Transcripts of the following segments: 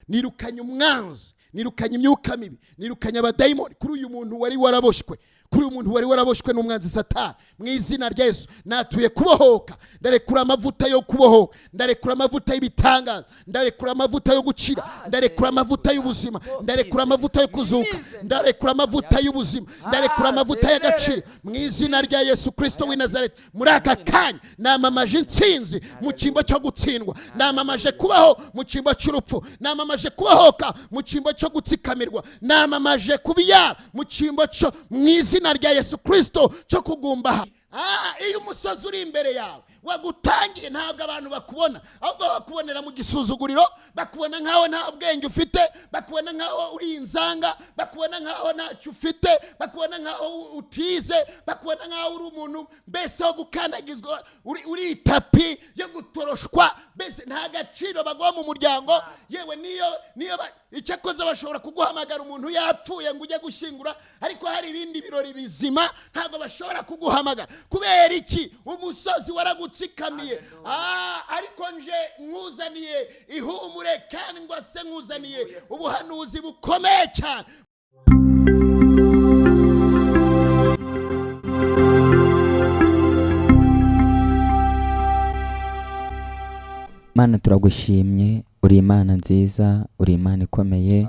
Nirukanye umwanzi, nirukanye imyuka mibi, nirukanye abadayimoni kuri uyu muntu wari waraboshwe, kuri uyu muntu wari waraboshwe n'umwanzi Satani. Mu izina rya Yesu natuye kubohoka. Ndarekura amavuta yo kubohoka, ndarekura amavuta y'ibitangaza, ndarekura amavuta yo gukira, ndarekura amavuta y'ubuzima, ndarekura amavuta yo kuzuka, ndarekura amavuta y'ubuzima, ndarekura amavuta y'agaciro mu izina rya Yesu Kristo w'i Nazareti. Muri aka kanya namamaje intsinzi mu cyimbo cyo gutsindwa, namamaje kubaho mu cyimbo cy'urupfu, namamaje kubohoka mu cyimbo cyo gutsikamirwa, namamaje kubyara mu cyimbo cyo mu izina rya Yesu Kristo cyo kugumbaha. Iyo umusozi uri imbere yawe wagutangiye, ntabwo abantu bakubona, ahubwo bakubonera mu gisuzuguriro, bakubona nkaho nta bwenge ufite, bakubona nkaho uri inzanga, bakubona nkaho ntacyo ufite, bakubona nkaho utize, bakubona nkaho uri umuntu mbese wo gukandagizwa, uri itapi yo gutoroshwa, mbese nta gaciro baguha mu muryango. Yewe niyo icyakoze bashobora kuguhamagara umuntu yapfuye ngo ujye gushyingura, ariko hari ibindi birori bizima ntabwo bashobora kuguhamagara. Kubera iki? Umusozi waragutsikamiye. Ariko nje nkuzaniye ihumure, kandi ngo se nkuzaniye ubuhanuzi bukomeye cyane. Mana, turagushimye, uri Imana nziza, uri Imana ikomeye,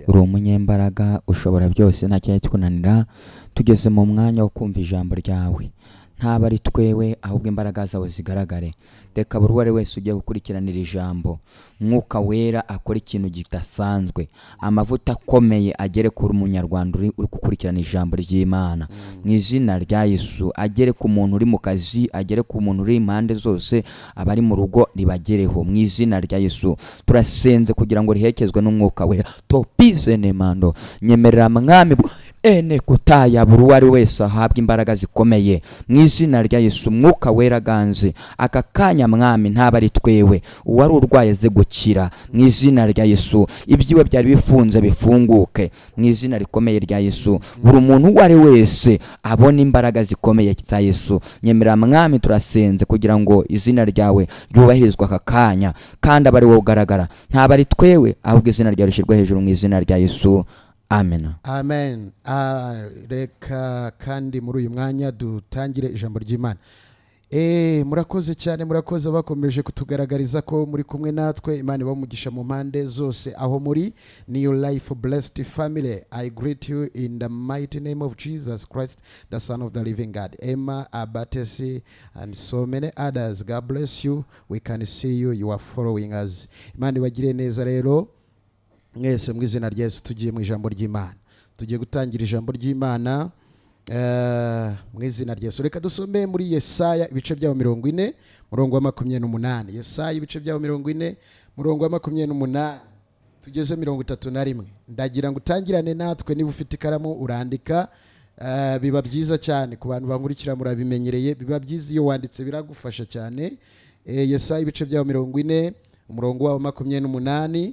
uri umunyembaraga, ushobora byose, nta cyari kikunanira. Tugeze mu mwanya wo kumva ijambo ryawe, ntaba ari twewe ahubwo imbaraga zawe zigaragare. Reka buri uwo wese ugiye gukurikiranira ijambo, Mwuka Wera akora ikintu kidasanzwe, amavuta akomeye agere kuri umunyarwanda uri gukurikirana ijambo ry'Imana mu izina rya Yesu, agere ku muntu uri mu kazi, agere ku muntu uri impande zose, abari mu rugo ribagereho mu izina rya Yesu. Turasenze kugira ngo rihekezwe n'Umwuka Wera. Topize nemando, nyemerera Mwami ene kutaya buri uwo ari wese ahabwa imbaraga zikomeye mu izina rya Yesu. Mwuka Wera ganze aka kanya Mwami, ntaba ari twewe, uwari urwaye ze gukira mu izina rya Yesu, ibyiwe byari bifunze bifunguke mu izina rikomeye rya Yesu. Buri muntu uwo ari wese abona imbaraga zikomeye za Yesu. Nyemerera Mwami, turasenze kugira ngo izina ryawe ryubahirizwe aka kanya, kandi abe ari wowe ugaragara, ntaba ari twewe ahubwo izina ryawe rishyirwe hejuru mu izina rya Yesu. Amen. Amen. Reka kandi muri uyu mwanya dutangire ijambo ry'Imana. Murakoze cyane, murakoze bakomeje kutugaragariza ko muri kumwe natwe. Imana ibamugisha mu mpande zose aho muri. New Life Blessed Family, I greet you in the mighty name of Jesus Christ, the Son of the living God. Emma Abatesi and so many others, God bless you. We can see you, you are following us. Imana ibagire neza rero mwese mu izina rya Yesu. Tugiye mu ijambo ry'Imana, tugiye gutangira ijambo ry'Imana mu izina rya Yesu. Reka dusome muri Yesaya ibice byabo 40 murongo wa 28. Yesaya ibice byabo 40 murongo wa 28 tugeze 31. Ndagira ngo utangirane natwe, niba ufite ikaramu urandika. Biba byiza cyane ku bantu bankurikira, murabimenyereye, biba byiza iyo wanditse biragufasha cyane. Yesaya ibice byabo 40 umurongo wa 28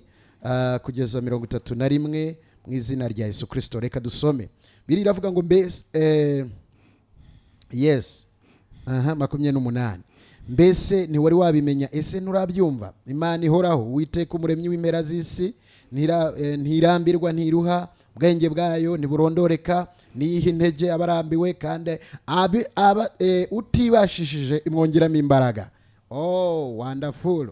kugeza 31 mu izina rya Yesu Kristo. Reka dusome. Biri iravuga ngo mbese yes 28, mbese ntiwari wabimenya, ese nturabyumva? Imana ihoraho, Uwiteka umuremyi w'impera z'isi, ntirambirwa, ntiruha, ubwenge bwayo ntiburondoreka, niyiha intege abarambiwe, kandi utibashishije imwongeramo imbaraga. Oh, wonderful.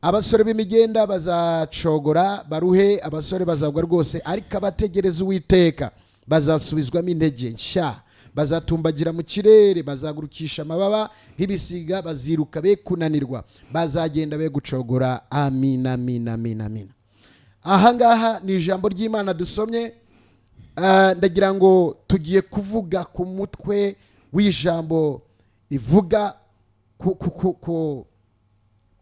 Abasore b'imigenda bazacogora baruhe, abasore bazagwa rwose, ariko abategereza Uwiteka bazasubizwamo intege nshya, bazatumbagira mu kirere, bazagurukisha amababa nk'ibisiga, baziruka be kunanirwa, bazagenda be gucogora. Amina, amina, amina, amina. Aha ngaha ni ijambo ry'Imana dusomye. Ndagira ngo tugiye kuvuga ku mutwe w'ijambo rivuga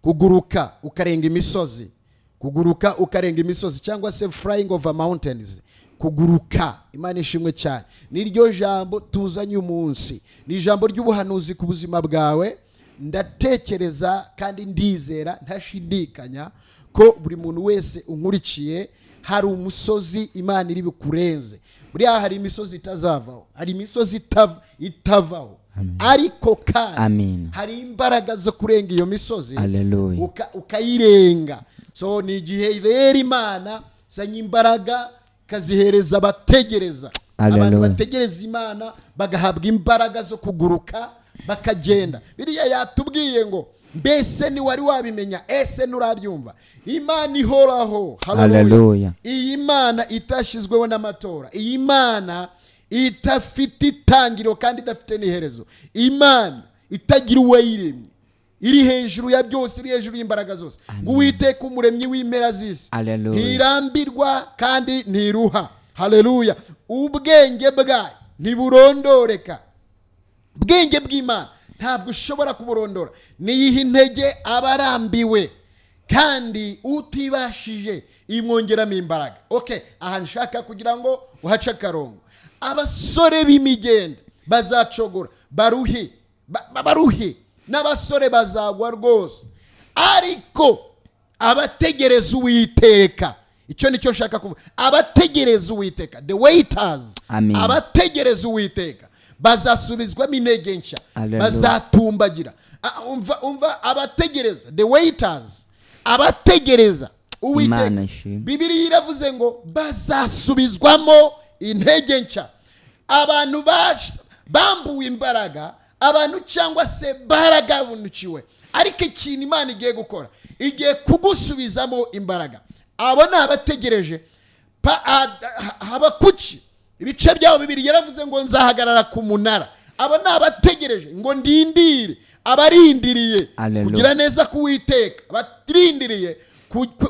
kuguruka ukarenga imisozi, kuguruka ukarenga imisozi, cyangwa se flying over mountains, kuguruka. Imana ishimwe cyane. Niryo jambo tuzanye umunsi, ni ijambo ry'ubuhanuzi ku buzima bwawe. Ndatekereza kandi ndizera ntashidikanya ko buri muntu wese unkurikiye hari umusozi Imana iri bukurenze. Buriya hari imisozi itazavaho, hari imisozi itavaho, ariko kandi hari imbaraga zo kurenga iyo misozi, ukayirenga. So ni igihe rero Imana zanye imbaraga ikazihereza abategereza, abantu Hallelujah. bategereza Imana bagahabwa imbaraga zo kuguruka bakagenda. Biriya yatubwiye ngo: "Mbese ntiwari wabimenya? Ese nturabyumva? Imana ihoraho." Hallelujah. Iyi Mana itashyizweho n'amatora, iyi Mana idafite itangiriro kandi idafite n'iherezo, Imana itagira uwayiremye, iri hejuru ya byose, iri hejuru y'imbaraga zose, ngo Uwiteka umuremyi w'impera z'isi Hallelujah. ntirambirwa kandi ntiruha. Haleluya! Ubwenge bwayo ntiburondoreka. Ubwenge bw'Imana ntabwo ushobora kuburondora. Niyiha intege abarambiwe, kandi utibashije imwongeramo imbaraga. Okay, aha nshaka kugira ngo uhace akarongo. Abasore b'imigenda bazacogora baruhe, baruhe, n'abasore bazagwa rwose, ariko abategereza Uwiteka, icyo nicyo nshaka kuvuga, abategereza Uwiteka, the waiters, Amen. abategereza Uwiteka bazasubizwamo intege nshya, Hallelujah. bazatumbagira. Umva, umva, abategereza, the waiters, abategereza Uwiteka, Imana ishimwe. Bibiliya iravuze ngo bazasubizwamo intege nshya. Abantu bambuwe imbaraga, abantu cyangwa se baragabanukiwe, ariko ikintu Imana igiye gukora, igiye kugusubizamo imbaraga. Abo ni abategereje. Habakuki ibice byabo bibiri yaravuze ngo: "Nzahagarara ku munara." Abo ni abategereje ngo ndindire, abarindiriye Hallelujah. kugira neza k'Uwiteka, abarindiriye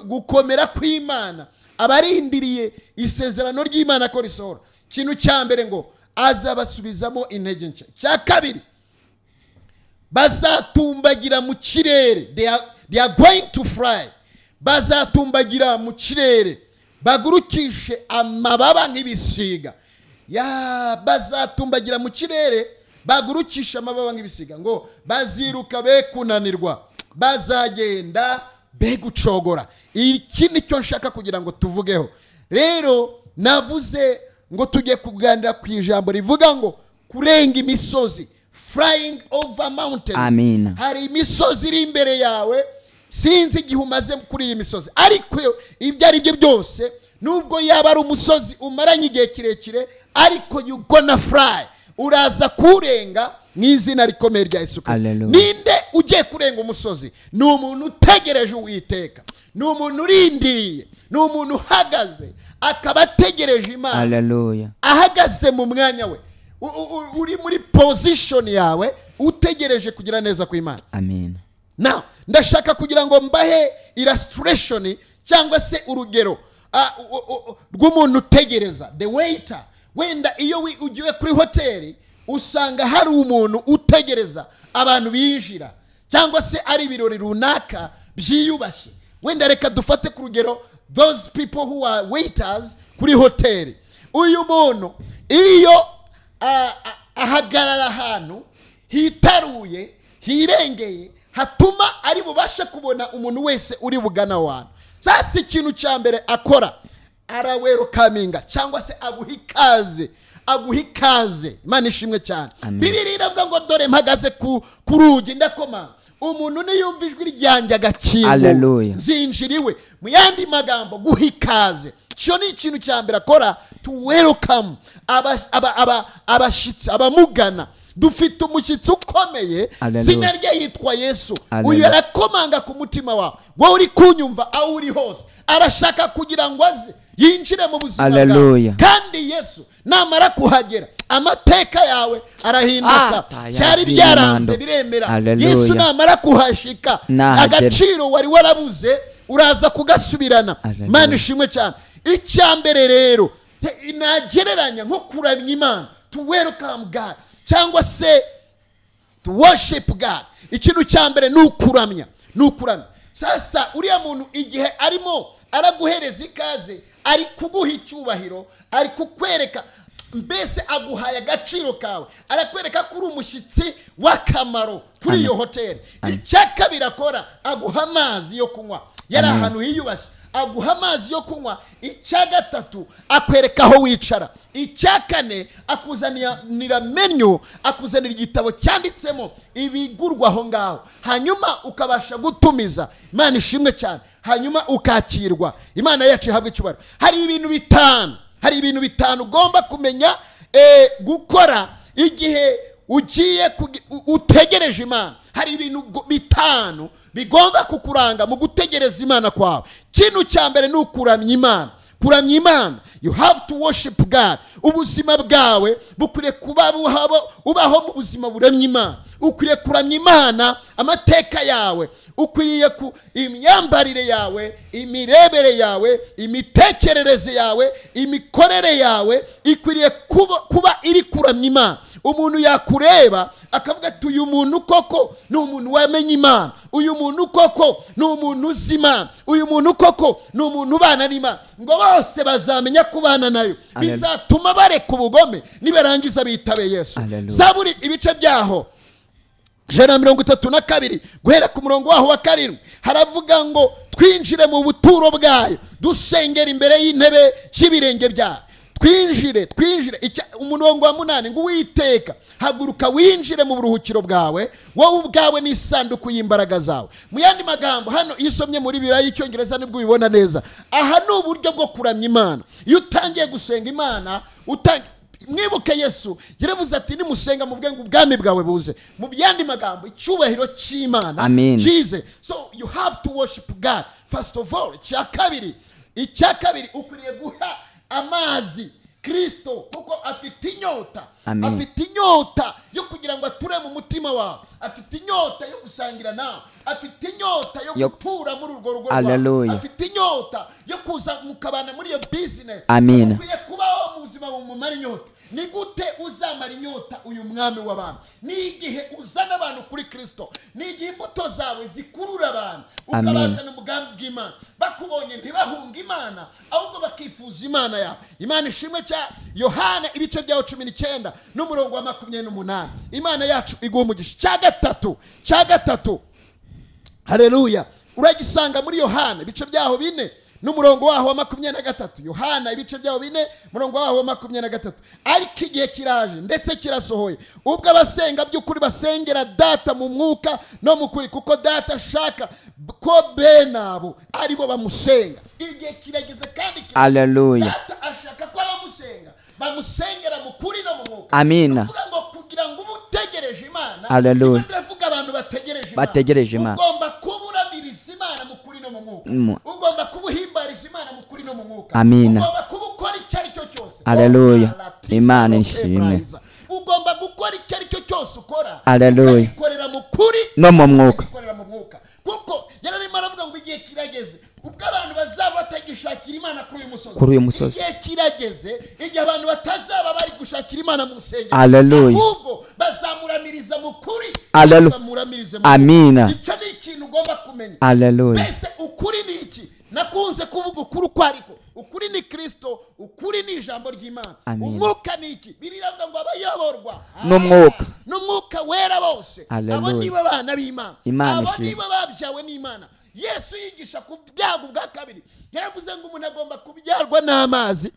gukomera kw'Imana, abarindiriye isezerano ry'Imana ko risohora. Ikintu cya mbere ngo azabasubizamo intege nshya. Icya kabiri, bazatumbagira mu kirere. They are going to fly. Bazatumbagira mu kirere, bagurukishe amababa nk'ibisiga. Ya, bazatumbagira mu kirere, bagurukishe amababa nk'ibisiga. Ngo baziruka be kunanirwa, bazagenda be gucogora. Iki nicyo nshaka kugira ngo tuvugeho. Rero navuze ngo tujye kuganira ku ijambo rivuga ngo kurenga imisozi, flying over mountains. Amina. Hari imisozi iri imbere yawe. Sinzi igihe umaze kuri iyi misozi, ariko ibyo ari byo byose, nubwo yaba ari umusozi umaranye igihe kirekire, ariko you gonna fly, uraza kuwurenga mu izina rikomeye rya Yesu Kristo. Hallelujah. Ninde ugiye kurenga umusozi? Ni umuntu utegereje Uwiteka, ni umuntu urindiriye, ni umuntu uhagaze akaba ategereje Imana, Hallelujah. ahagaze mu mwanya we, uri muri position yawe, utegereje kugira neza kw'Imana. Amen. Now ndashaka kugira ngo mbahe illustration cyangwa se urugero rw'umuntu utegereza, the waiter. Wenda iyo ugiye kuri hoteli, usanga hari umuntu utegereza abantu binjira, cyangwa se ari ibirori runaka byiyubashye. Wenda reka dufate ku rugero those people who are waiters kuri hoteli. Uyu muntu iyo ahagarara ahantu hitaruye, hirengeye, hatuma ari bubashe kubona umuntu wese uri bugana aho hantu. Sasa ikintu cya mbere akora, arawelcominga cyangwa se aguha ikaze, aguha ikaze. Imana ishimwe cyane. Amen. Bibiliya iravuga ngo: "Dore mpagaze ku rugi ndakoma, umuntu niyumva ijwi ryanjye agakingura, Hallelujah. nzinjira iwe." Mu yandi magambo, guha ikaze, icyo ni ikintu cya mbere akora, to welcome abashyitsi abamugana. Dufite umushyitsi ukomeye, Hallelujah. izina rye yitwa Yesu. Hallelujah. Uyu arakomanga ku mutima wawe, wowe uri kunyumva aho uri hose. Arashaka kugira ngo aze yinjire mu buzima bwawe. Hallelujah. Kandi Yesu namara kuhagera, amateka yawe arahinduka. Ah, Byari tayazira byaranze imando. biremera. Hallelujah. Yesu namara kuhashika, Nahagera. agaciro wari warabuze uraza kugasubirana. Hallelujah. Imana ishimwe cyane. Icya mbere rero nagereranya nko kuramya Imana, to welcome God cyangwa se to worship God, ikintu cya mbere ni ukuramya, ni ukuramya. Sasa uriya muntu igihe arimo araguhereza ikaze, ari kuguha icyubahiro, ari kukwereka mbese aguhaye agaciro kawe, arakwereka ko uri umushyitsi w'akamaro kuri iyo hoteli. Icya kabiri akora, aguha amazi yo kunywa. Yari Amen. ahantu hiyubashye, aguha amazi yo kunywa. Icya gatatu, akwereka aho wicara. Icya kane, akuzanira menu, akuzanira igitabo cyanditsemo ibigurwa aho ngaho, hanyuma ukabasha gutumiza. Imana ishimwe cyane. Hanyuma ukakirwa. Imana yacu ihabwa icyubahiro. Hari ibintu bitanu ugomba kumenya gukora igihe ugiye utegereje Imana. Hari ibintu 5 bigomba kukuranga mu gutegereza Imana kwawe. Ikintu cya mbere ni ukuramya Imana. Kuramya Imana, you have to worship God. Ubuzima bwawe bukwiriye kuba ubaho mu buzima buramya Imana. Ukwiriye kuramya Imana. Amateka yawe ukwiriye ku imyambarire yawe, imirebere yawe, imitekerereze yawe, imikorere yawe ikwiriye kuba iri kuramya Imana. Umuntu yakureba akavuga ati: "Uyu muntu koko ni umuntu wamenye Imana, uyu muntu koko ni umuntu uzi Imana, uyu muntu koko ni umuntu ubana n'Imana." Ngo bose bazamenya kubana nayo. Hallelujah. Bizatuma bareka ubugome, nibarangiza bitabe Yesu. Hallelujah. Zaburi, ibice byaho 132, guhera ku murongo waho wa 7, haravuga ngo: "Twinjire mu buturo bwayo, dusengera imbere y'intebe y'ibirenge byayo." Twinjire, twinjire. Umurongo wa 8 ngo: "Uwiteka, haguruka winjire mu buruhukiro bwawe, wowe ubwawe n'isanduku y'imbaraga zawe." Mu yandi magambo, hano iyo usomye muri Bibiliya y'Icyongereza nibwo ubibona neza. Aha ni uburyo bwo kuramya Imana. Iyo utangiye gusenga Imana, mwibuke Yesu yaravuze ati: "Nimusenga muvuge ngo ubwami bwawe buze." Mu yandi magambo, icyubahiro cy'Imana Amen. kize. So you have to worship God first of all. Icya kabiri, ukwiriye guha amazi Kristo, kuko afite inyota. Amen. Afite inyota yo kugira ngo ature mu mutima wawe, afite inyota yo gusangira nawe, afite inyota yo gutura muri urwo rugo rwawe, Hallelujah. afite inyota yo kuza mukabana muri iyo business. Amina. Ukwiye kubaho mu buzima bumumara inyota. Ni gute uzamara inyota uyu mwami w'abantu? Ni igihe uzana abantu kuri Kristo, ni igihe imbuto zawe zikurura abantu, Amen. ukabazana umugambi bw'Imana. Bakubonye ntibahunge Imana, ahubwo bakifuza Imana yawe. Imana ishimwe cya Yohana, ibice byaho 19 n'umurongo wa 28. Imana yacu iguha umugisha. Cya gatatu, haleluya, uragisanga muri Yohana, ibice byaho 4 n'umurongo waho wa 23. Yohana, ibice byaho 4, umurongo waho wa 23: "Ariko igihe kiraje, ndetse kirasohoye, ubwo abasenga by'ukuri basengera Data mu mwuka no mu kuri, kuko Data ashaka ko bene abo ari bo bamusenga." Igihe kirageze kandi kirasohoye. Hallelujah. Data ashaka ko abamusenga bamusengera mu kuri no mu mwuka. Amina. Ni ukuvuga ngo kugira ngo ube utegereje Imana, Hallelujah. Imana iravuga abantu bategereje Imana. Bategereje Imana. Ugomba kuba uramiriza Imana mu kuri no mu mwuka. Ugomba kuba uhimbariza Imana mu kuri no mu mwuka. Amina. Ugomba kuba ukora icyo ari cyo cyose. Hallelujah. Oh, Imana Latisa, ishimwe. Ebrahiza. Ugomba gukora icyo ari cyo cyose ukora, Hallelujah. ukagikorera mu kuri no mu mwuka. Ukagikorera mu mwuka, kuko yararimo aravuga ngo igihe kirageze ubwo abantu bazaba batagishakira Imana kuri uyu musozi. Kuri uyu musozi. Igihe kirageze igihe abantu batazaba bari gushakira Imana mu rusengero, Hallelujah. ahubwo bazamuramiriza mu kuri, Hallelujah. bamuramirize mu Amina. kuri. Icyo ni ikintu ugomba kumenya. Hallelujah. Mbese ukuri ni iki? Nakunze kuvuga ukuri uko ariko ukuri ni Kristo, ukuri ni ijambo ry'Imana. Amen. Umwuka ni iki? Biravuga ngo abayoborwa n'umwuka, n'Umwuka Wera bose, abo Hallelujah. nibo bana b'Imana. Imana Abo ishimwe. nibo babyawe n'Imana. Yesu yigisha ku byago bwa kabiri, yaravuze ngo umuntu agomba kubyarwa n'amazi,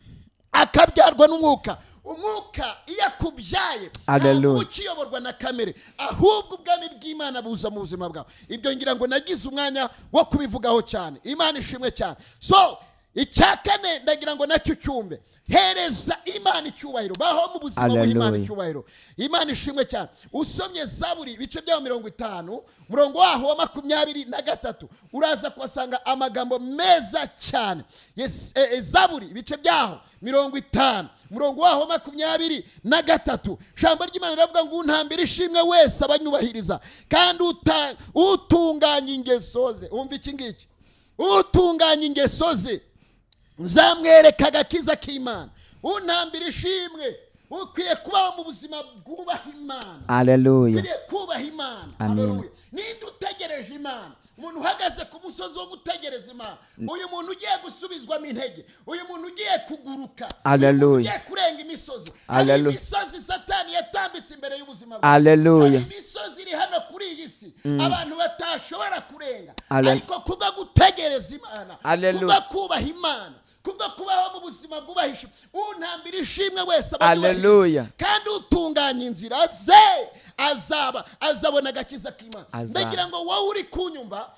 akabyarwa n'umwuka. Umwuka iyo akubyaye, Hallelujah. ntabwo ukiyoborwa na kamere, ahubwo ubwami bw'Imana buza mu buzima bwawe. Ibyo ngira ngo nagize umwanya wo kubivugaho cyane. Imana ishimwe cyane. So icya kane, ndagira ngo nacyo cyumve: hereza Imana icyubahiro, baho mu buzima buha Imana Hallelujah. icyubahiro. Imana ishimwe cyane. Usomye Zaburi, ibice byaho 50, umurongo waho wa 23, uraza kuhasanga amagambo meza cyane. Yes, Zaburi, ibice byaho 50, umurongo waho wa 23, ijambo ry'Imana riravuga ngo: "Untambira ishimwe wese abanyubahiriza, kandi utunganya ingeso ze." Umva iki ngiki: "Utunganya ingeso ze nzamwereka agakiza k'Imana." Untambira ishimwe, ukwiye kubaho mu buzima bwubaha Imana. Hallelujah. Ukwiriye kubaha Imana. Amen. Hallelujah. Ninde utegereje Imana? Umuntu uhagaze ku musozi wo gutegereza Imana, uyu muntu ugiye gusubizwamo intege, uyu muntu ugiye kuguruka, uyu muntu Hallelujah. ugiye kurenga imisozi. Hari Hallelujah. imisozi Satani yatambitse imbere y'ubuzima bwawe. Hallelujah. Hari imisozi iri hano kuri iyi si. isi abantu batashobora kurenga, ariko kubwo gutegereza Imana, kubwo kubaha Imana, kubwo kubaho mu buzima bwubahisha, untambira ishimwe wese aba yubahiriza. Kandi utunganya inzira ze azaba azabona agakiza k'Imana. Ndagira ngo wowe uri kunyumva,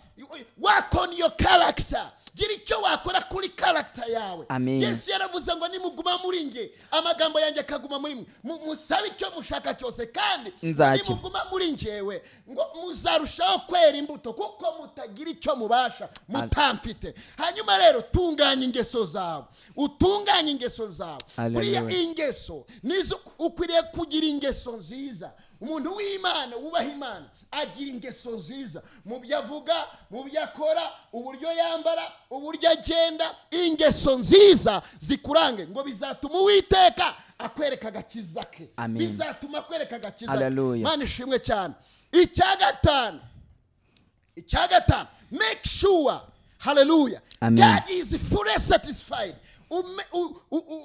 work on your character, gira icyo wakora kuri character yawe. Yesu yaravuze ngo nimuguma muri nge, amagambo yanjye akaguma muri mwe, musabe icyo mushaka cyose, kandi nimuguma muri ngewe ngo muzarushaho kwera imbuto, kuko mutagira icyo mubasha mutamfite. Hanyuma rero tunganya ingeso zawe, utunganye ingeso zawe. Buriya ingeso nizo ukwiriye kugira, ingeso nziza. Umuntu w'Imana wubaha Imana agira ingeso nziza mu byo avuga, mu byo akora, uburyo yambara, uburyo agenda. Ingeso nziza zikurange, ngo bizatuma Uwiteka akwereka agakiza ke, bizatuma akwereka agakiza ke. Imana ishimwe cyane. Icya gatanu, make sure, hallelujah, God is fully satisfied.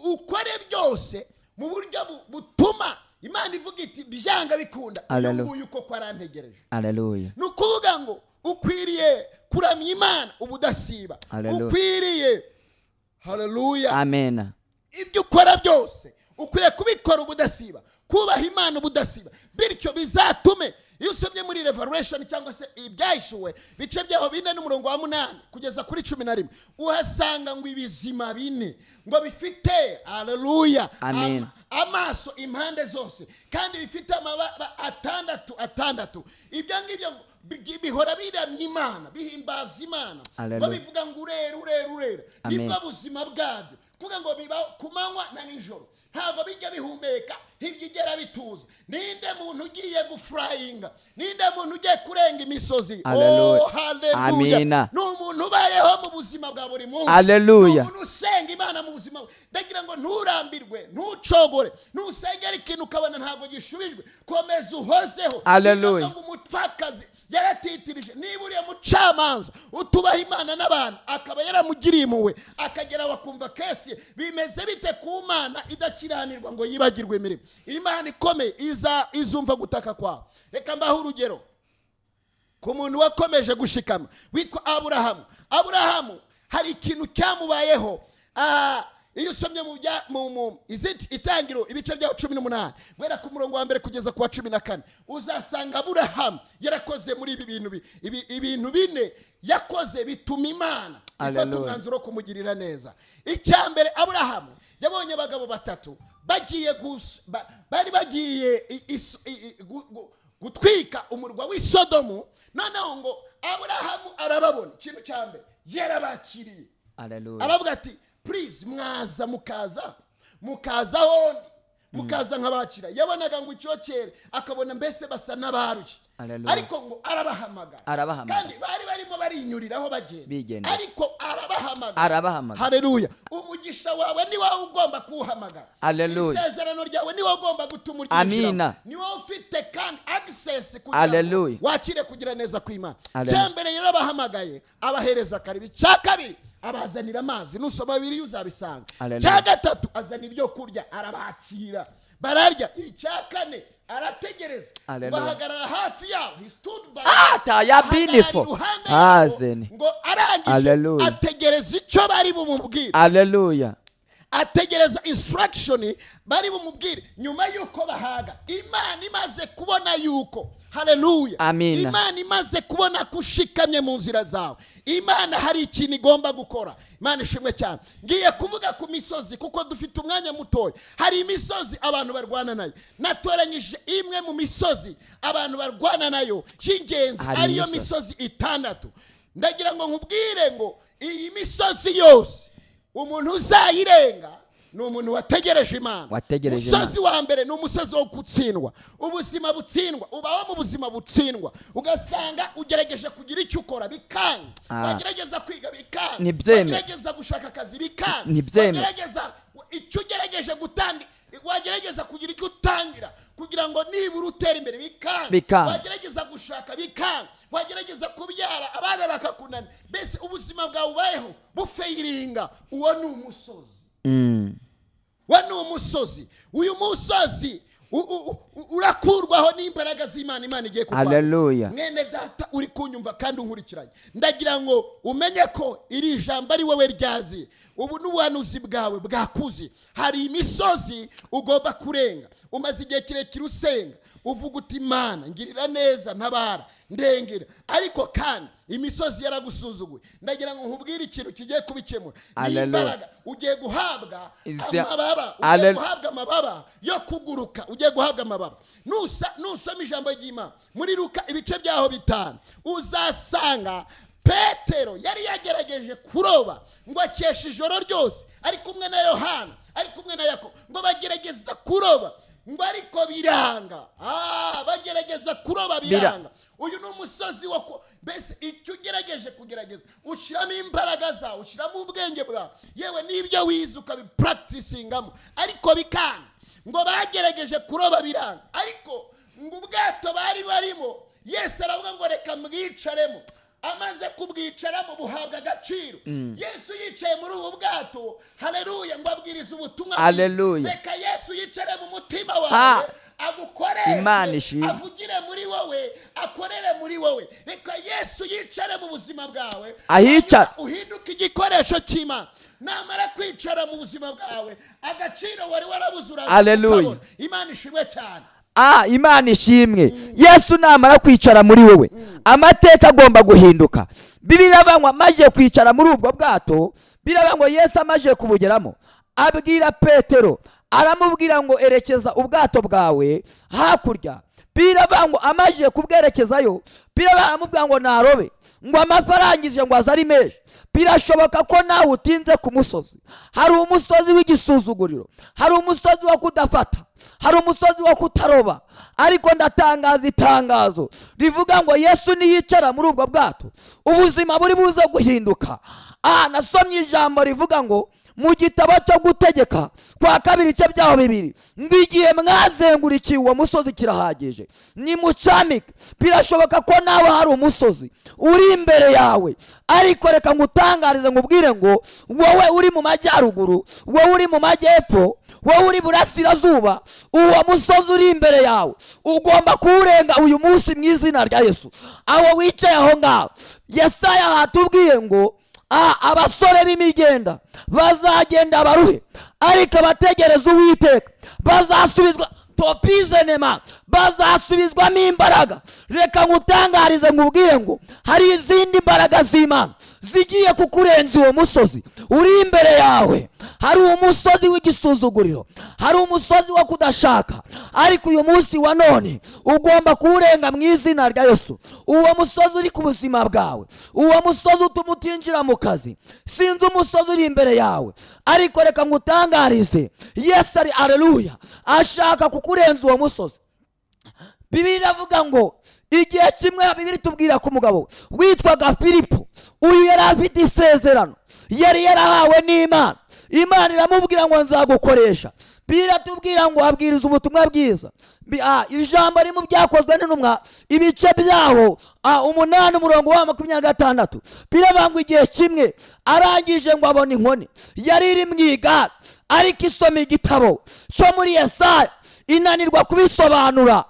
Ukore byose mu buryo butuma Imana ivuga iti byanga bikunda, uyu nguyu koko arantegereje. Ni ukuvuga ngo ukwiriye kuramya Imana ubudasiba, ukwiriye, haleluya, amen, ibyo ukora byose ukwiriye kubikora ubudasiba, kubaha Imana ubudasiba, bityo bizatume. Iyo usomye muri Revelation cyangwa se Ibyahishuwe, bice byaho 4 n'umurongo wa 8 kugeza kuri 11, uhasanga ngo ibizima bine ngo bifite, haleluya, amaso impande zose, kandi bifite amababa atandatu atandatu. Ibyo ngibyo bihora biramya Imana, bihimbaza Imana, ngo bivuga ngo urera, urera, urera. Nibwo buzima bwabyo, kuvuga ngo biba ku manywa na nijoro, ntabwo bijya bihumeka, ntibyigera bituza. Ninde muntu ugiye gufurayinga? Ninde muntu ugiye kurenga imisozi? Oh, haleluya! Ni umuntu ubayeho mu buzima bwa buri munsi, ni umuntu usenga Imana mu buzima bwe. Ndagira ngo nturambirwe, ntucogore. Ntusengera ikintu ukabona ntabwo gishubijwe, komeza uhozeho. Ngo umupfakazi yaratitirije, niba uriya mucamanza utubaha Imana n'abantu akaba yaramugiriye impuhwe, akagera bakumva case, bimeze bite ku Mana idakiranirwa ngo yibagirwe imirimo? Imana ikomeye iza izumva gutaka kwawe. Reka mbahe urugero ku muntu wakomeje gushikama witwa Aburahamu. Aburahamu hari ikintu cyamubayeho. Iyo usomye mu Itangiro, ibice byaho 18, guhera ku murongo wa 1 kugeza ku wa 14, uzasanga Aburahamu yarakoze muri ibi bintu, ibintu bine yakoze bituma Imana ifata umwanzuro wo kumugirira neza. Icya mbere, Aburahamu yabonye abagabo batatu bagiye, bari bagiye gutwika umurwa w'Isodomu. Noneho ngo Aburahamu arababona, ikintu cya mbere yarabakiriye, aravuga ati please, mwaza mukaza mukaza hondi mukaza nk'abakira. Yabonaga ngo icyokere, akabona mbese basa n'abarushye, ariko ngo arabahamagara, kandi bari barimo barinyuriraho bagenda, ariko arabahamagara. Haleluya! Umugisha wawe ni wowe ugomba kuwuhamagara, isezerano ryawe ni wowe ugomba gutuma uryinjiramo, ni wowe ufite kandi access kugira ngo wakire kugira neza kw'Imana. Cya mbere yarabahamagaye, abahereza karibi. Cya kabiri, abazanira amazi, nusoma bibiri uzabisanga. Cya gatatu, azana ibyo kurya, arabakira, bararya. Icya kane, arategereza, bahagarara hafi yabo, he stood by, ngo arangije ategereza icyo bari bumubwire. Haleluya! Ategereza instruction bari bumubwire nyuma yuko bahaga. Imana imaze kubona yuko, haleluya, Imana imaze kubona ko ushikamye mu nzira zawe, Imana hari ikintu igomba gukora. Imana ishimwe cyane. Ngiye kuvuga ku misozi kuko dufite umwanya mutoya. Hari imisozi abantu barwana nayo. Natoranyije imwe mu misozi abantu barwana nayo y'ingenzi, ariyo misozi 6. Ndagira ngo nkubwire ngo iyi misozi yose umuntu uzayirenga ni umuntu wategereje Imana. Umusozi wa mbere ni umusozi wo gutsindwa, ubuzima butsindwa, ubaho mu buzima butsindwa, ugasanga ugerageje kugira icyo ukora bikanga, wagerageza kwiga bikanga, wagerageza gushaka akazi bikanga, wagerageza icyo ugerageje gutanga, wagerageza kugira icyo utangira kugira ngo nibura utere imbere bikanga, wagerageza gushaka bikanga, wagerageza kubyara abana bakakunana, mbese ubuzima bwawe ubayeho bufeyiringa. Uwo ni umusozi. Wa ni umusozi. Uyu musozi Urakurwaho n'imbaraga z'Imana. Imana igiye kukwambika. Haleluya. Mwene data uri kunyumva kandi unkurikiranye, ndagira ngo umenye ko iri jambo ari wowe ryazi. Ubu n'ubuhanuzi bwawe bwakuze. Hari imisozi ugomba kurenga. Umaze igihe kirekire usenga, uvuga uti: "Imana, ngirira neza, ntabara, ndengera." Ariko kandi imisozi yaragusuzuguye. Ndagira ngo nkubwire ikintu kigiye kubikemura. Ni Hallelujah. imbaraga ugiye guhabwa, amababa ugiye guhabwa, amababa yo kuguruka. Ugiye guhabwa amababa. Nusoma ijambo ry'Imana muri Luka ibice byaho 5, uzasanga Petero yari yagerageje kuroba, ngo akesha ijoro ryose ari kumwe na Yohana, ari kumwe na Yakobo, ngo bagerageza kuroba, ngo ariko biranga. Bagerageza kuroba biranga. Uyu ni umusozi wo mbese icyo ugerageje kugerageza, ushyiramo imbaraga zawe, ushyiramo ubwenge bwawe, yewe n'ibyo wize ukabipracticingamo, ariko bikanga. Ngo bagerageje kuroba biranga, ariko ngo ubwato bari barimo, Yesu aravuga ngo: "Reka mbwicaremo." Amaze kubwicaramo buhabwa agaciro. Yesu yicaye muri ubu bwato, haleluya, ngo abwirize ubutumwa bwiza. Haleluya. Reka Yesu yicare mu mutima wawe, agukoreshe, Imana ishimwe. avugire muri wowe, akorere muri wowe. Reka Yesu yicare mu buzima bwawe, Ahicara. hanyuma uhinduke igikoresho cy'Imana. Namara kwicara mu buzima bwawe, agaciro wari warabuze uraza Haleluya. kukabona. Imana ishimwe cyane. Imana ishimwe. Yesu namara kwicara muri wowe, amateka agomba guhinduka. Bibiliya iravuga ngo amaze kwicara muri ubwo bwato, biravuga ngo Yesu amaze kubugeramo abwira Petero, aramubwira ngo: "Erekeza ubwato bwawe hakurya." Biravuga ngo amaze kubwerekezayo, biravuga aramubwira ngo narobe, ngo amafi arangije ngo aze ari menshi. Birashoboka ko nawe utinze ku musozi. Hari umusozi w'igisuzuguriro, hari umusozi wo kudafata, hari umusozi wo kutaroba, ariko ndatangaza itangazo rivuga ngo Yesu niyicara muri ubwo bwato, ubuzima buri buze guhinduka. Nasomye ijambo rivuga ngo mu gitabo cyo Gutegeka kwa Kabiri ibice byaho 2, ngo igihe mwazengurikiye uwo musozi kirahagije, nimucamike. Birashoboka ko nawe hari umusozi uri imbere yawe, ariko reka ngutangarize, ngubwire ngo wowe uri mu majyaruguru, wowe uri mu majyepfo, wowe uri burasirazuba, uwo musozi uri imbere yawe ugomba kuwurenga uyu munsi mu izina rya Yesu. Aho wicaye aho ngaho, Yesaya hatubwiye ngo abasore b'imigenda bazagenda baruhe, ariko abategereza Uwiteka bazasubizwa topizenema, bazasubizwamo imbaraga. Reka ngutangarize, nkubwire ngo hari izindi mbaraga z'Imana zigiye kukurenza uwo musozi uri imbere yawe. Hari umusozi w'igisuzuguriro, hari umusozi wo kudashaka, ariko uyu munsi wa none ugomba kuwurenga mu izina rya Yesu. Uwo musozi uri ku buzima bwawe, uwo musozi utuma utinjira mu kazi, sinzi umusozi uri imbere yawe, ariko reka ngutangarize, Yesu ari, aleluya, ashaka kukurenza uwo musozi. Bibiliya iravuga ngo igihe kimwe, Bibiliya itubwira ku mugabo witwaga Filipo. Uyu yari afite isezerano yari yarahawe n'Imana. Imana iramubwira ngo: "Nzagukoresha." Bibiliya iratubwira ngo abwiriza ubutumwa bwiza. Ijambo riri mu Byakozwe n'Intumwa ibice byaho 8, umurongo wa 26, biravuga ngo igihe kimwe arangije ngo abona inkone yari iri mu igare, ariko isoma igitabo cyo muri Yesaya inanirwa kubisobanura.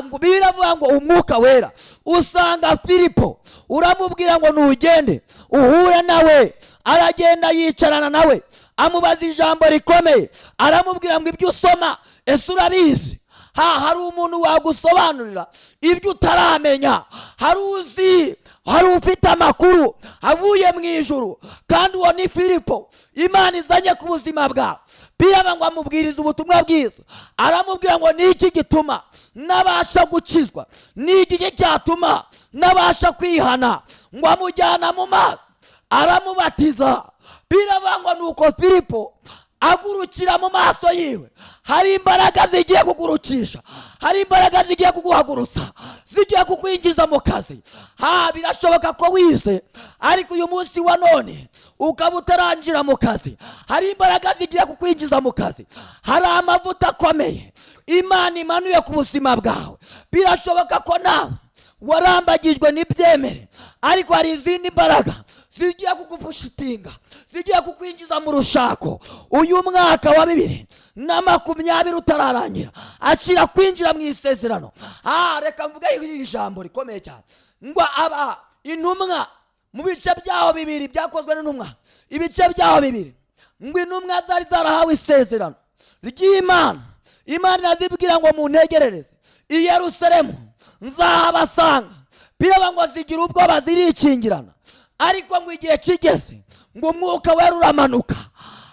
Ngo biravuga ngo Umwuka Wera usanga Filipo, uramubwira ngo nugende uhure nawe. Aragenda yicarana nawe, amubaza ijambo rikomeye, aramubwira ngo: "Ibyo usoma ese urabizi?" Hari umuntu wagusobanurira ibyo utaramenya. Hari uzi, hari ufite amakuru avuye mu ijuru, kandi uwo ni Filipo Imana izanye ku buzima bwawe. Biraba ngo amubwiriza ubutumwa bwiza, aramubwira ngo: "Ni iki gituma nabasha gukizwa? Ni iki cyatuma nabasha kwihana?" Ngo amujyana mu mazi, aramubatiza. Biravuga ngo nuko Filipo agurukira mu maso yiwe. Hari imbaraga zigiye kugurukisha, hari imbaraga zigiye kuguhagurutsa, zigiye kukwinjiza mu kazi. Birashoboka ko wize, ariko uyu munsi wa none ukaba utarangira mu kazi. Hari imbaraga zigiye kukwinjiza mu kazi. Hari amavuta akomeye Imana imanuye ku buzima bwawe. Birashoboka ko nawe warambagijwe n'ibyemere, ariko hari izindi mbaraga. Zigiye kugupushitinga, zigiye kukwinjiza mu rushako. Uyu mwaka wa 2020 utararangira, akira kwinjira mu isezerano. Reka mvuge iri jambo rikomeye cyane, ngo aba intumwa mu bice byaho bibiri byakozwe n'intumwa, ibice byaho bibiri, ngo intumwa zari zarahawe isezerano ry'Imana. Imana irazibwira ngo: "Muntegerereze i Yerusalemu, nzahabasanga." Biraba ngo zigira ubwoba, zirikingirana, ariko ngo igihe kigeze ngo Umwuka Wera uramanuka.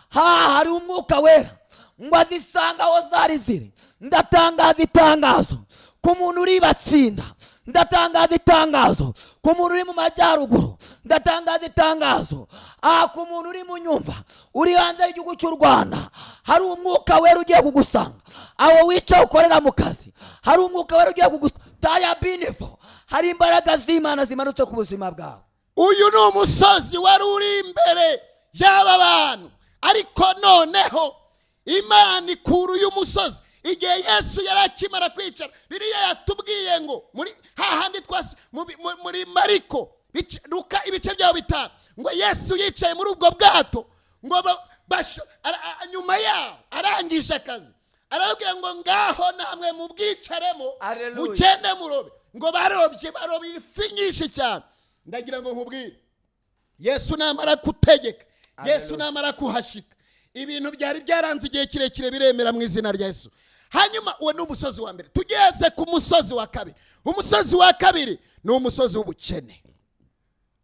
Hari Umwuka Wera ngo azisanga aho zari ziri. Ndatangaza itangazo ku muntu uri Batsinda, ndatangaza itangazo ku muntu uri mu majyaruguru, ndatangaza itangazo ku muntu uri mu nyumba, uri hanze y'igihugu cy'u Rwanda. Hari Umwuka Wera ugiye kugusanga aho wicaye, ukorera mu kazi. Hari Umwuka Wera ugiye kugusanga taya binifo. Hari imbaraga z'Imana zimanutse ku buzima bwawe. Uyu ni umusozi wari uri imbere y'aba bantu, ariko noneho Imana ikura uyu musozi. Igihe Yesu yari akimara kwicara, biriya yatubwiye ngo muri hahandi twasi muri Mariko, Luka, ibice byaho 5, ngo Yesu yicaye muri ubwo bwato, ngo nyuma yaho arangije akazi, arababwira ngo: "Ngaho namwe mubwicaremo, Hallelujah. mugende murobe." Ngo barobye, barobe ifi nyinshi cyane. Ndagira ngo nkubwire, Yesu namara gutegeka, Yesu namara kuhashika, ibintu byari byaranze igihe kirekire biremera mu izina rya Yesu. Hanyuma uwo ni umusozi wa mbere. Tugeze ku musozi wa kabiri. Umusozi wa kabiri ni umusozi w'ubukene.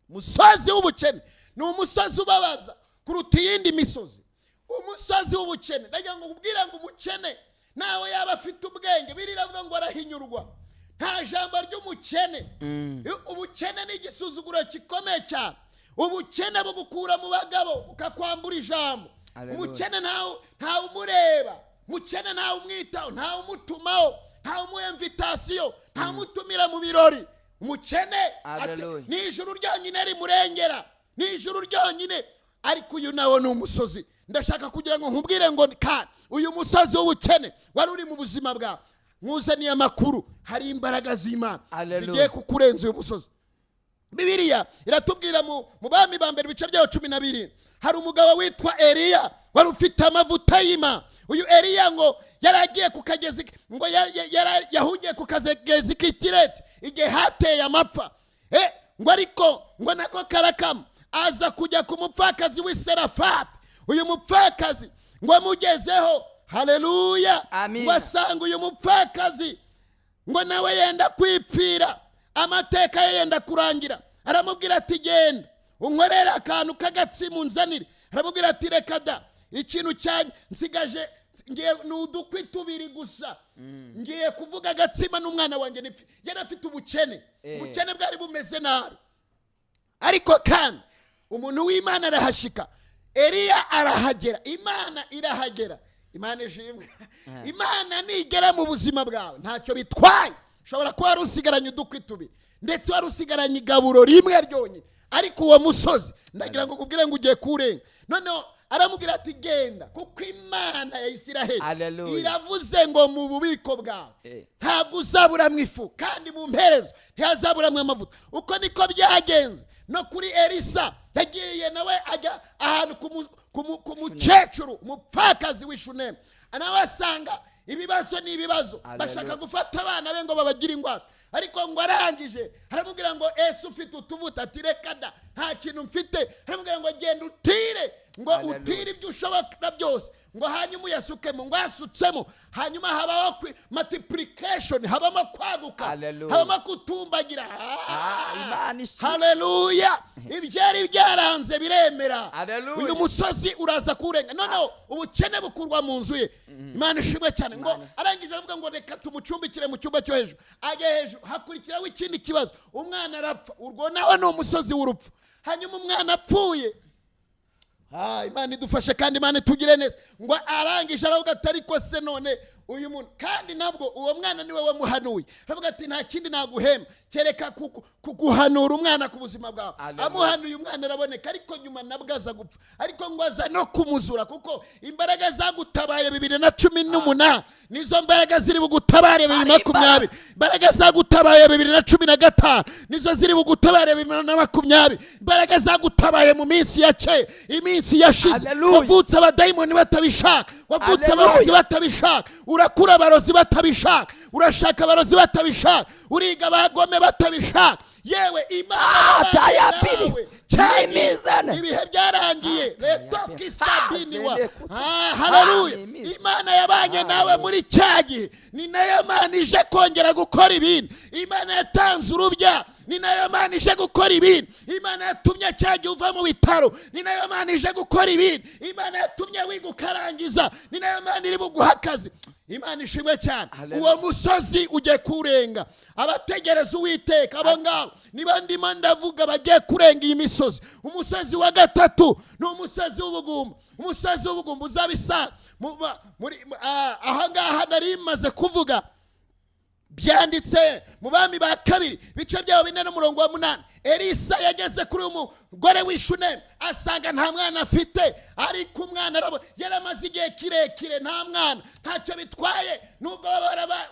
Umusozi w'ubukene ni umusozi ubabaza kuruta iyindi misozi. Umusozi w'ubukene, ndagira ngo nkubwire ngo umukene nawe yaba afite ubwenge, biravuga ngo arahinyurwa. Nta jambo ry'umukene. Ubukene ni igisuzuguro gikomeye cyane. Ubukene bugukura mu bagabo, bukakwambura ijambo. Hallelujah. Umukene ntawe umureba, umukene ntawe umwitaho, ntawe umutumaho, ntawe umuha invitation, ntawe umutumira mu birori. Umukene Hallelujah. ni ijuru ryonyine rimurengera, ni ijuru ryonyine. Ariko uyu nawo ni umusozi. Ndashaka kugira ngo nkubwire ngo kandi uyu musozi w'ubukene wari uri mu buzima bwawe, nkuzaniye amakuru, hari imbaraga z'Imana Hallelujah. zigiye kukurenza uyu musozi. Bibiliya iratubwira mu Bami ba Mbere, ibice byaho 17, hari umugabo witwa Eliya wari ufite amavuta y'Imana. Uyu Eliya ngo yari agiye ku kagezi, ngo yahungiye ku kagezi k'Itirete igihe hateye amapfa. Ngo ariko ngo nako karakama, aza kujya ku mupfakazi w'i Serafati. Uyu mupfakazi ngo amugezeho, haleluya, Amina. ngo asanga uyu mupfakazi ngo nawe yenda kwipfira, amateka ye yenda kurangira. Aramubwira ati: "Genda unkorere akantu k'agatsima unzanire." Aramubwira ati: "Reka da, ikintu cyanjye nsigaje ngiye ni udukwi tubiri gusa, ngiye kuvuga agatsima n'umwana wanjye nipfe." Yari afite ubukene, ubukene bwari bumeze nabi. Ariko kandi umuntu w'Imana arahashika, Eliya arahagera, Imana irahagera. Imana ishimwe. Imana nigera mu buzima bwawe, ntacyo bitwaye. Ushobora kuba wari usigaranye udukwi tubiri, ndetse wari usigaranye igaburo rimwe ryonyine, ariko uwo musozi ndagira ngo nkubwire ngo ugiye kuwurenga. Noneho aramubwira ati: "Genda, kuko Imana ya Isiraheli Hallelujah. iravuze ngo mu bubiko bwawe ntabwo uzaburamo ifu, kandi mu mperezo ntihazaburamo amavuta." Uko niko byagenze no kuri Elisa. Yagiye nawe ajya ahantu ku mukecuru umupfakazi w'Ishunemu, nawe asanga ibibazo ni ibibazo. Hallelujah. Bashaka gufata abana be ngo babagire ingwate. Ariko ngo arangije aramubwira ngo: "Ese ufite utuvuta?" Ati: "Reka da, nta kintu mfite." Aramubwira ngo: "Genda utire," ngo Hallelujah. "utire ibyo ushobora byose," ngo hanyuma uyasukemo. Ngo yasutsemo, hanyuma habaho multiplication, habamo kwaguka, Hallelujah. habamo kutumbagira. Imana ishimwe. Haleluya! Ibyari byaranze biremera. Hallelujah. Uyu musozi uraza kuwurenga. Noneho ubukene bukurwa mu nzu ye. Imana ishimwe cyane. Ngo arangije aravuga ngo: "Reka tumucumbikire mu cyumba cyo hejuru." Ajya hejuru, hakurikiraho ikindi kibazo, umwana arapfa. Urwo nawe ni umusozi w'urupfu. Hanyuma umwana apfuye, Imana idufashe kandi Imana itugire neza. Ngo arangije aravuga ati: "Ariko se none uyu muntu?" Kandi nabwo uwo mwana niwe wamuhanuye. Aravuga ati: "Nta kindi naguhemba kereka kuguhanura umwana ku buzima bwawe." Hallelujah. Amuhanuye, umwana araboneka, ariko nyuma nabwo aza gupfa. Ariko ngo aza no kumuzura, kuko imbaraga zagutabaye 2018 Nizo mbaraga ziri bugutabare 2020. Imbaraga zagutabaye 2015 nizo ziri bugutabare 2020. Imbaraga zagutabaye mu minsi ya kera, iminsi yashize. Wavutse abadayimoni batabishaka, wavutse abarozi batabishaka, urakura abarozi batabishaka, urashaka abarozi batabishaka, uriga abagome batabishaka. Yewe Imana cyane, ibihe byarangiye. Retokisabiniwa. Haleluya. Imana yabanye nawe muri cya gihe, ni nayo Mana ije kongera gukora ibindi. Imana yatanze urubya, ni nayo Mana ije gukora ibindi. Imana yatumye cya gihe uva mu bitaro, ni nayo Mana ije gukora ibindi. Imana yatumye wiga ukarangiza, ni nayo Mana iri buguha akazi. Imana ishimwe cyane. Uwo musozi ugiye kurenga. Abategereza Uwiteka abo ngabo niba ndimo ndavuga bagiye kurenga iyi misozi. Umusozi wa gatatu ni umusozi w'ubugumba. Umusozi w'ubugumba uzabisa aha ngaha nari maze kuvuga, byanditse mu Bami ba kabiri bice byabo 4 n'umurongo wa 8. Elisa yageze kuri umugore w'Ishunemu asanga nta mwana afite, ariko umwana yaramaze igihe kirekire nta mwana. Ntacyo bitwaye nubwo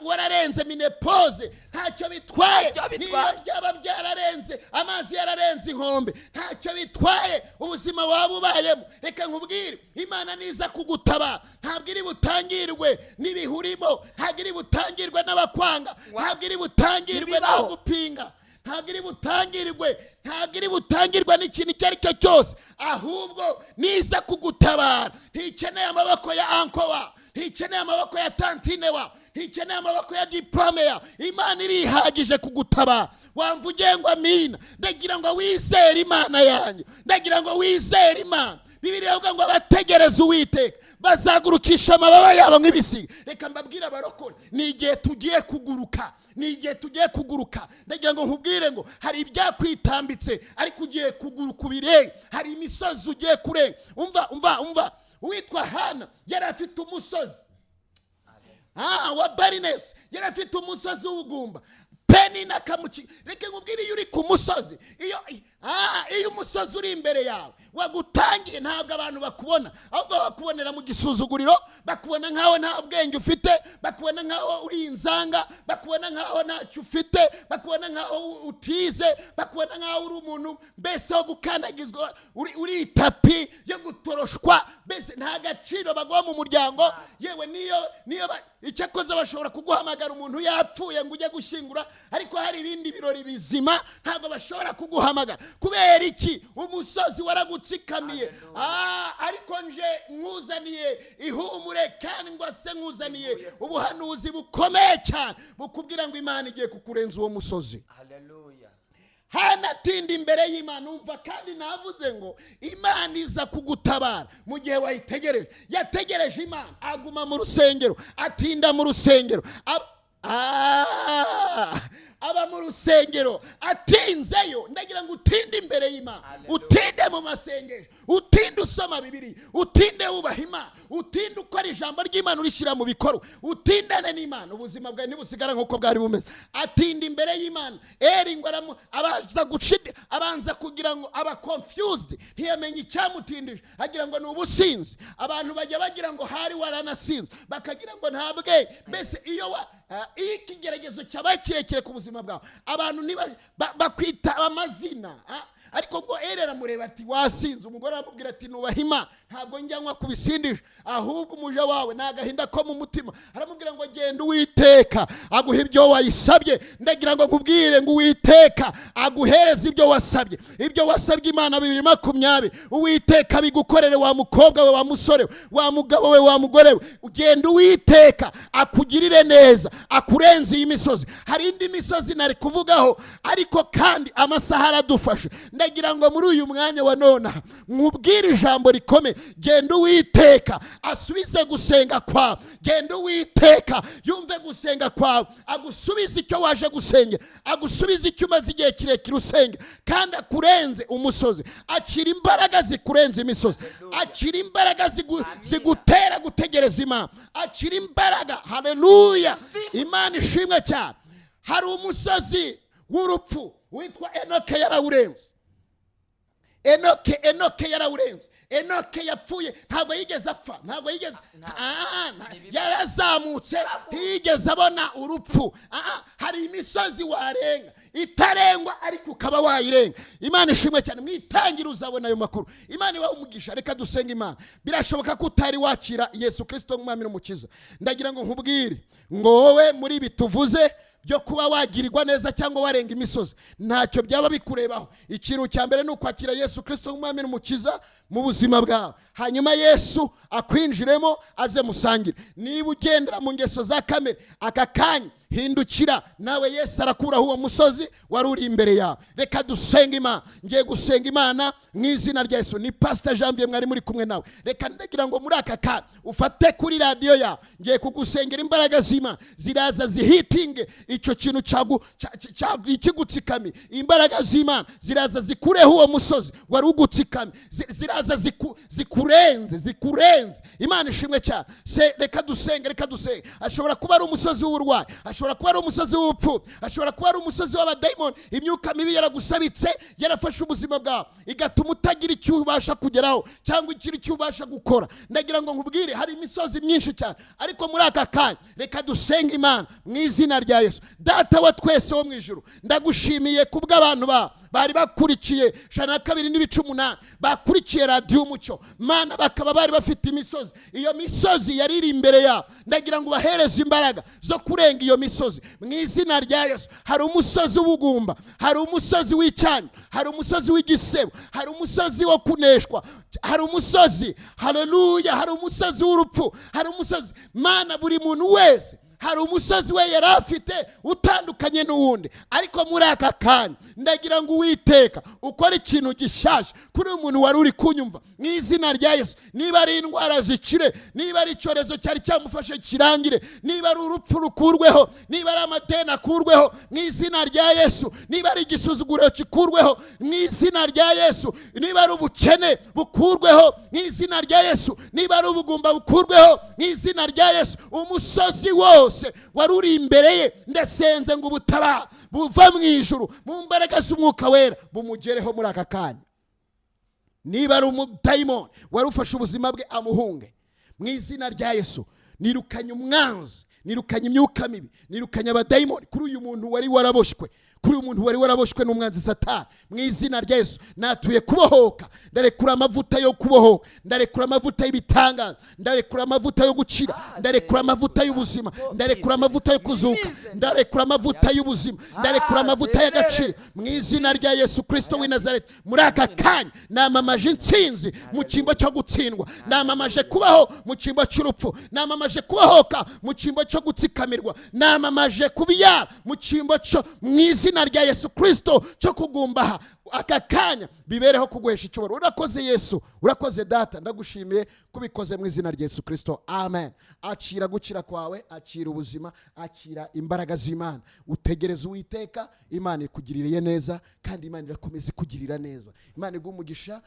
wararenze menopause, ntacyo bitwaye niyo byaba byararenze, amazi yararenze inkombe, ntacyo bitwaye ubuzima waba ubayemo. Reka nkubwire, Imana niza kugutabara ntabwo iri butangirwe n'ibihurimo, ntabwo iri butangirwe n'abakwanga, ntabwo iri butangirwe n'abagupinga, ntabwo iri butangirwe, ntabwo iri butangirwa n'ikintu icyo ari cyo cyose. Ahubwo niza kugutabara ntikeneye amaboko ya anko wa, ntikeneye amaboko ya tantine wa, ntikeneye amaboko ya diplome ya. Imana irihagije kugutabara. Wamvuge ngo amina. Ndagira ngo wizere Imana yanjye, ndagira ngo wizere Imana. Bibiliya ivuga ngo abategereza Uwiteka bazagurukisha amababa yabo nk'ibisiga. Reka mbabwire abarokore, ni igihe tugiye kuguruka, ni igihe tugiye kuguruka. Ndagira ngo nkubwire ngo hari ibyakwitambitse ariko ugiye kuguruka ubirenge. Hari imisozi ugiye kurenga. Umva umva umva, uwitwa Hana yari afite umusozi wa Barines, yari afite umusozi w'ubugumba. Peni na kamuki. Reka nkubwire, iyo uri ku musozi, iyo umusozi uri imbere yawe wagutangiye, ntabwo abantu bakubona, ahubwo bakubonera mu gisuzuguriro, bakubona nkaho nta bwenge ufite, bakubona nkaho uri inzanga, bakubona nkaho ntacyo ufite, bakubona nkaho utize, bakubona nkaho uri umuntu mbese wo gukandagizwa, uri itapi yo gutoroshwa, mbese nta gaciro baguha mu muryango. Yewe niyo icyakoze bashobora kuguhamagara umuntu yapfuye ngo ujye gushyingura, ariko hari ibindi birori bizima ntabwo bashobora kuguhamagara. Kubera iki? Umusozi waragutsikamiye. Ariko nje nkuzaniye ihumure, kandi ngo se nkuzaniye ubuhanuzi bukomeye cyane bukubwira ngo Imana igiye kukurenza uwo musozi. Haleluya. Hanatinda imbere y'Imana. Umva, kandi navuze ngo Imana iza kugutabara mu gihe wayitegereje. Yategereje Imana, aguma mu rusengero, atinda mu rusengero, aba mu rusengero atinzeyo. Ndagira ngo utinde imbere y'Imana, utinde mu masengesho, utinde usoma Bibiliya, utinde wubaha Imana, utinde ukora ijambo ry'Imana urishyira mu bikorwa, utindane n'Imana, ubuzima bwawe ntibusigara nk'uko bwari bumeze. Atinda imbere y'Imana. Eri ngo abanza kugira ngo aba confused, ntiyamenye icyamutindije, agira ngo ni ubusinzi. Abantu bajya bagira ngo hari waranasinze, bakagira ngo nta bwenge. Mbese iyo ikigeragezo cyabaye kirekire ku buzima bwawe, abantu bakwita amazina. Ariko ngo Eri aramureba ati wasinze. Umugore aramubwira ati nubaha Imana, ntabwo njya nywa kubisindisha, ahubwo umuja wawe ni agahinda ko mu mutima. Aramubwira ngo genda Uwiteka aguha ibyo wayisabye. Ndagira ngo nkubwire ngo Uwiteka aguhereze ibyo wasabye. Ibyo wasabye Imana 2020, Uwiteka bigukorere, wa mukobwa we, wa musore we, wa mugabo we, wa mugore we. Ugenda Uwiteka akugirire neza, akurenze iyi misozi. Hari indi misozi nari kuvugaho, ariko kandi amasaha aradufashe. Ndagira ngo muri uyu mwanya wa nona nkubwire ijambo rikomeye. Genda Uwiteka asubize gusenga kwawe. Genda Uwiteka yumve gusenga kwawe, agusubize icyo waje gusengera, agusubize icyo umaze igihe kirekire usenge, kandi akurenze umusozi. Akira imbaraga zikurenze imisozi, akira imbaraga zigutera gutegereza Imana, akira imbaraga. Haleluya, Imana ishimwe cyane. Hari umusozi w'urupfu witwa Enoke yarawurenze. Enoke yarawurenze. Enoke yapfuye ntabwo yigeze apfa, ntabwo yigeze, yarazamutse, ntiyigeze abona urupfu. Hari imisozi warenga itarengwa ariko ukaba wayirenga. Imana ishimwe cyane. Mwitangire uzabona ayo makuru. Imana ibahe umugisha. Reka dusenge Imana. Birashoboka ko utari wakira Yesu Kristo nk'umwami n'umukiza. Ndagira ngo nkubwire ngo wowe muri ibi tuvuze byo kuba wagirirwa neza cyangwa warenga imisozi, ntacyo byaba bikurebaho. Ikintu cya mbere ni ukwakira Yesu Kristo nk'umwami n'umukiza mu buzima bwawe, hanyuma Yesu akwinjiremo aze musangire. Niba ugendera mu ngeso za kamere, aka kanya hindukira, nawe Yesu arakuraho uwo musozi wari uri imbere yawe. Reka dusenge Imana. Ngiye gusenga Imana mu izina rya Yesu. Ni Pastor Janvier mwari muri kumwe nawe. Reka ndagira ngo muri aka kanya ufate kuri radiyo yawe, ngiye kugusengera. Imbaraga z'Imana ziraza zihitinge icyo kintu ikigutsikami. Imbaraga z'Imana ziraza zikureho uwo musozi wari ugutsikami, ziraza zikurenze, zikurenze. Imana ishimwe cyane. Se reka dusenge, reka dusenge. Ashobora kuba ari umusozi w'uburwayi, ashobora kuba ari umusozi w'ubupfu, ashobora kuba ari umusozi w'abadayimoni. Imyuka mibi yaragusabitse, yarafashe ubuzima bwawe, igatuma utagira icyo ubasha kugeraho cyangwa igira icyo ubasha gukora. Ndagira ngo nkubwire, hari imisozi myinshi cyane, ariko muri aka kanya reka dusenge Imana mu izina rya Yesu. Data wa twese wo mu ijuru, ndagushimiye kubw'abantu bari bakurikiye 102.8, bakurikiye radiyo Umucyo. Mana, bakaba bari bafite imisozi, iyo misozi yari iri imbere yabo. Ndagira ngo ubahereze imbaraga zo kurenga iyo misozi mu izina rya Yesu. Hari umusozi w'ubugumba, hari umusozi w'icyanya, hari umusozi w'igisebo, hari umusozi wo kuneshwa, hari umusozi, haleluya, hari umusozi w'urupfu, hari umusozi. Mana, buri muntu wese hari umusozi we yari afite utandukanye n'uwundi, ariko muri aka kanya ndagira ngo Uwiteka ukore ikintu gishasha kuri uyu muntu wari uri kunyumva mu izina rya Yesu. Niba ari indwara zikire, niba ari icyorezo cyari cyamufashe kirangire, niba ari urupfu rukurweho, niba ari amadeni akurweho mu izina rya Yesu, niba ari igisuzuguriro kikurweho mu izina rya Yesu, niba ari ubukene bukurweho mu izina rya Yesu, niba ari ubugumba bukurweho mu izina rya Yesu. Umusozi wose wari uri imbere ye, ndasenze ngo ubutabara buva mu ijuru mu mbaraga z'umwuka wera bumugereho muri aka kanya. Niba ari umudayimoni wari ufashe ubuzima bwe, amuhunge mu izina rya Yesu. Nirukanye umwanzi, nirukanye imyuka mibi, nirukanye abadayimoni kuri uyu muntu wari waraboshwe, kuri uyu muntu wari waraboshwe n'umwanzi Satani mu izina rya Yesu. Natuye kubohoka, ndarekura amavuta yo kubohoka, ndarekura amavuta y'ibitangaza, ndarekura amavuta yo gukira, ndarekura amavuta y'ubuzima, ndarekura amavuta yo kuzuka, ndarekura amavuta y'ubuzima, ndarekura amavuta y'agaciro mu izina rya Yesu Kristo w'i Nazareti. Muri aka kanya namamaje intsinzi mu cyimbo cyo gutsindwa, namamaje kubaho mu cyimbo cy'urupfu, namamaje kubohoka mu cyimbo cyo gutsikamirwa, namamaje kubyara mu cyimbo cyo mu izina rya Yesu Kristo cyo kugumbaha. Aka kanya bibereho kuguhesha icyubahiro. Urakoze Yesu, urakoze Data, ndagushimiye kubikoze mu izina rya Yesu Kristo, amen. Akira gukira kwawe, akira ubuzima, akira imbaraga z'Imana. Utegereze Uwiteka, Imana ikugiririye neza, kandi Imana irakomeza ikugirira neza. Imana iguhe umugisha.